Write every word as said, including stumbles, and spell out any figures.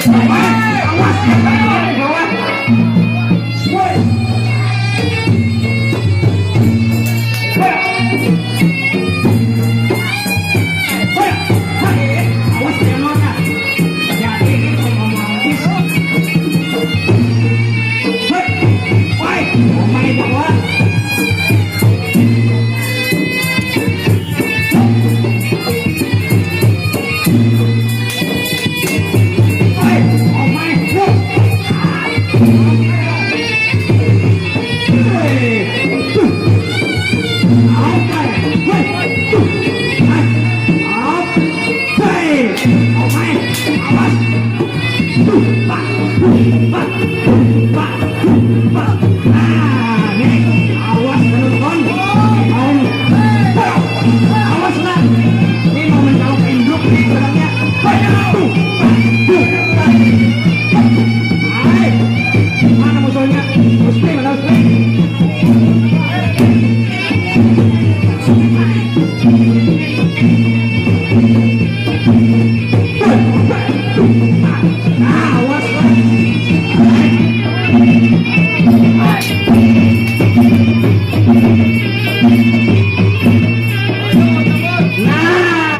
Awas, awas, awas. Woi. Hei. Hei. Hei. Awas, jangan longgar. Jadi, ini kalau mau manggis. Hei. Woi, mau main bola.